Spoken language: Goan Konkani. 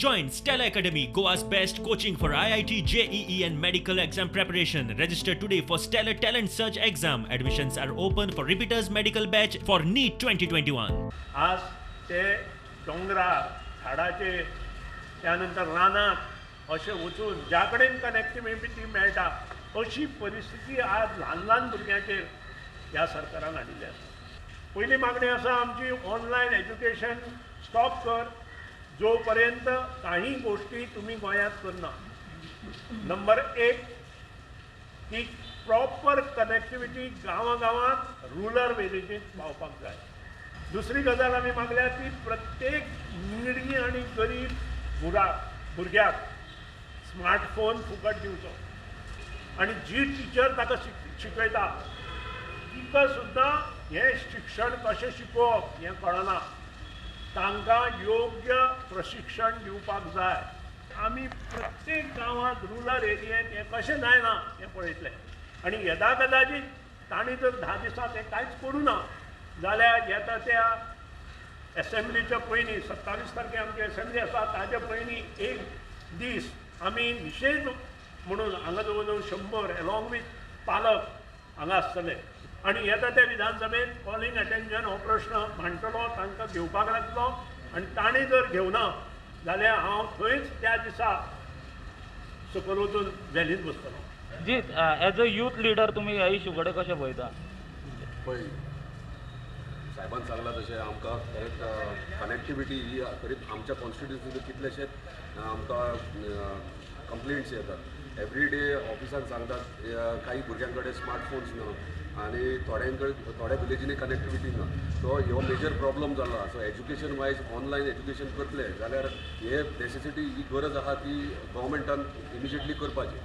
Join Stellar Academy, Goa's best coaching for IIT, JEE and medical exam preparation. Register today for Stellar Talent Search exam. Admissions are open for repeaters medical batch for NEET 2021. आज ते दोंगरार, झाडाचेर, त्यानंतर रानांत अशें वचून ज्या कडेन कनेक्टिविटी मेळटा अशी परिस्थिती आज ल्हान ल्हान भुरग्यांचेर ह्या सरकारान हाडिल्ली आसा. पयली मागणी आसा आमची, ऑनलायन एज्युकेशन स्टॉप कर जो पर्यंत काही गोष्टी तुम्ही गोंयांत करना. नंबर एक की प्रॉपर कनेक्टिविटी गांवां गांवांत रुरल विलेजींत पावपाक जाय. दुसरी गजाल आमी मागल्या ती प्रत्येक निडी आनी गरीब भुरग्याक स्मार्टफोन फुकट दिवचो आनी जी टिचर ताका शिकयता तिका सुद्दां हें शिक्षण कशें शिकोवप हें कळना, तांकां योग्य प्रशिक्षण दिवपाक जाय. आमी प्रत्येक गांवांत रुरल एरियेंत हें कशें जायना हें पळयतलें आनी यदा कदाचीत तांणी जर 10 दिसांत हें कांयच करूं ना जाल्यार येता त्या एसेंब्लीच्या पयलीं 27 तारखे आमची एसेंब्ली आसा, ताजे पयलीं एक दीस आमी निशेध म्हणून हांगा जवळ जवळ 100 एलॉंग वीथ पालक हांगा आसतले आनी येता त्या विधानसभेत कॉलिंग अटेन्शन हो प्रश्न मांडटलो, तांकां घेवपाक लागतलो आनी तांणी जर घेवना जाल्यार हांव थंयच त्या दिसा सकयल वचून रॅलींत बसतलो. जी, एज अ यूथ लिडर तुमी ह्या इशू कडेन कशें पळयता? पळय, साहेबान सांगलां तशें आमकां कनेक्टिविटी ही करीत आमच्या कॉन्स्टिट्युन्सींत कितलेशेच आमकां कंप्लेंट्स येतात. एवरी डे ऑफिसान सांगतात काही भुरग्यां कडेन स्मार्टफोन्स ना आनी थोड्यां कडेन थोड्या विलेजींनी कनेक्टिविटी ना. सो हो मेजर प्रॉब्लम जाल्लो आसा. So education wise online education करतले जाल्यार हे नेसेसिटी ही गरज आहा ती गव्हर्मेंटान इमिजिएटली करपाची.